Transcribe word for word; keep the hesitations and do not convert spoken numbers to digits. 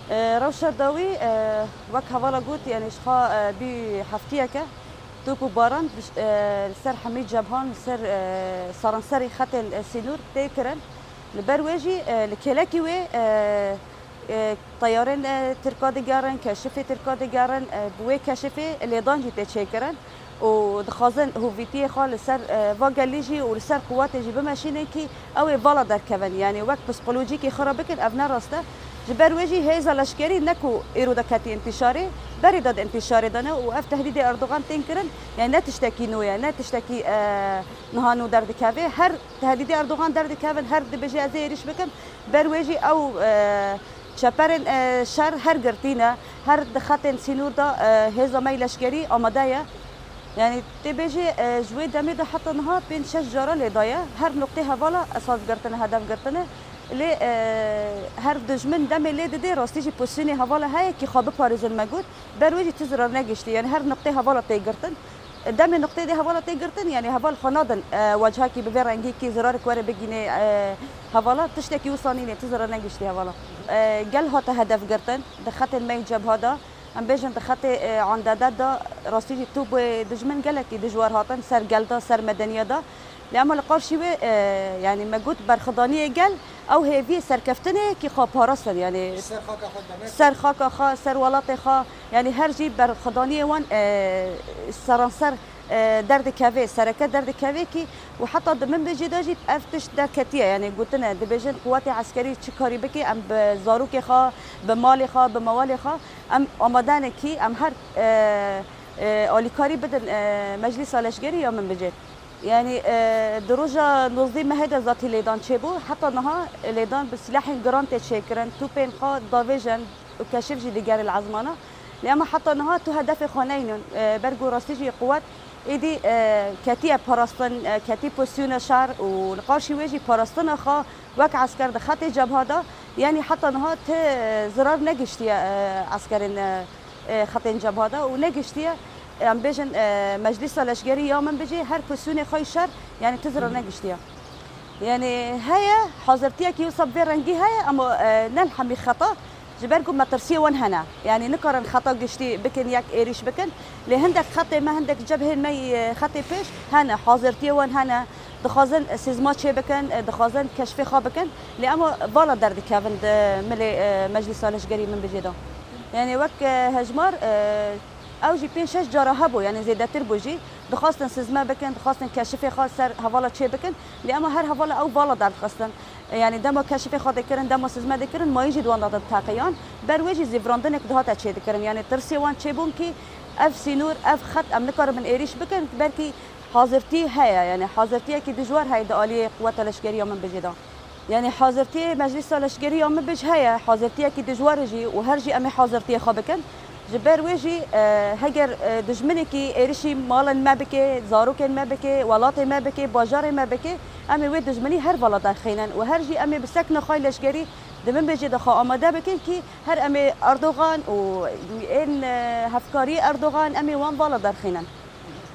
E, rewşa dawî, e, wek hevala got, yani ji xwe, e, bî heftiyeke top û baran bi ş-, e, li ser hemî cebhan, li ser, e, seranserî xetên, e, sînor tê kirin. Li ber wê jî, e, li kêlekî wê, e, e, teyarên, e, Tirka digerin, keşifê Tirka digerin, e, bi wê keşifê lêdan jî tê çêkirin. û dixwazin hovîtiyê xwe li ser, e, va gelî jî û li ser quwetê jî bimeşînin kî ew ê vala derkevin. Yanî wek psîkolojîkê xwe re bikin, ev ne rast e. Ji ber wê jî hêza leşkerî ne ku îro de ketî întîşarê, berê de di întîşarê de ne û ev tehdîdê Erdogan tên kirin, yani ne tiştekî nû ye, ne tiştekî, e, niha nû derdikeve. Her tehdîdê Erdogan derdikevin, her dibêje ez ê êrîş bikim, ber wê jî ew, e, Çeperên, e, şer her girtî ne, her di xetên sînor de, e, hêza me yê leşkerî amade ye. Yanî tê bêjî, e, ji wê demê de heta niha pênc şeş cara lê daye. Her nuqtê hevala esas girtine, hedef girtine. Lê, e, her dijmin demê lê didê, rastî jî pozisyonê hevala heye kî xwe biparêzin me got. Ber wê jî tu zirar negiştî. Yanî her nuqtê hevala tê girtin. Demê nuqtê dê hevala tê girtin, yanî heval xwe nadin, e, wechakî bi vê rengî kî zirarek were bigînê, e, hevala, tiştekî wisa nînê, tu zirar negiştî hevala. E, gel hate hedef girtin, di xetên me yê cebha de, em bêjin di xetê, e, Andede de, rastî jî top wê dijmin gelekî dijwar hatin, ser gel de, ser medeniya de. Lê ema li qarşî wê, e, yanî me got berxidaniyê gel, ew hêviyê serkeftinê kî xwe parastin, yanî Ser xaka xwe demek. ser xaka xwe, ser welatê xwe, yanî her jî berxidaniyê wan, e, seranser, e, derdikeve, sereke derdikeve kî û heta di min bêjê de jî ev tişt derketiye, yanî gotine, dibêjin quwetê eskerî çi karî bike, em bi zarokê xwe, bi malê xwe, bi mewalê xwe, em amade ne kî em her, e, e, alîkarî bidin, e, Meclîsa Leşkerî ya min bicê. Yanî, e, di roja nozdeh mehê de zatî lêdan çêbû. Heta niha lêdan bi silahên giran tê çêkirin. Topên xwe davêjin û keşif jî digere li ezmana. Lê ema heta niha tu hedefê xwe neynin. E, ber ku rastî jî quwet êdî, e, ketiye parastin, e, ketî pozisyona şer û li qarşî wê jî parastina xwe wek esker di xetê cebha de. Yanî heta niha ti, e, zirar negiştiye, e, eskerên, e, e, xetên cebha de û negiştiye, e, em bêjin, e, Meclîsa Leşkerî ya min bicê her pozisyonê xwe yî şer, yanî tu zira negiştiye. Yanî heye, hazirtiyekî wisa bi vê rengî heye, ama, e, ne li hemî xeta, ji ber ku metirsiyê wan hene. Yanî nikarin xeta giştî bikin, yek êrîş bikin. Lê hindek xetê me, hindek cebhên me yî, e, xetê pêş hene, hazirtiyê wan hene. Dixwazin, e, sîzma çê bikin, e, dixwazin keşfê xwe bikin. Lê ema vala derdikevin di milê, e, Meclîsa Leşkerî min bicê de. Yanî wek, e, hejmar, e, ew jî pênc şeş cara hebû, yanî zêdetir bû jî. Dixwastin sizme bikin, dixwastin keşifê xwe ser hevala çê bikin. Lê ema her hevala ew vala derdixistin. E, yanî dema keşifê xwe dikirin, dema sizme dikirin, mayîn jî di wan de diteqiyan. Ber wê jî zîvirandinek dihate çêdikirin. Yanî tirsê wan çêbûn kî ev sînor, ev xet em nikaribin êrîş bikin, belkî hazirtî heye, yanî hazirtiyekî dijwar heye di aliyê quweta leşkerî ya min bicê de. Yanî hazirtiyê Meclîsa Leşkerî ya min bic heye, hazirtiyekî dijwar e jî û her jî em ê hazirtiyê xwe bikin. Ji ber wê jî, e, heger, e, dijminekî êrişî malên me bike, zarokên me bike, welatê me bike, bajarê me bike, em ê wê dijminî her vala derxînin û her jî em ê bi sekna xwe leşkerî di min bêjê de xwe amade bikin kî her em ê Erdogan û ên, e, hevkarî Erdogan em ê wan vala derxînin.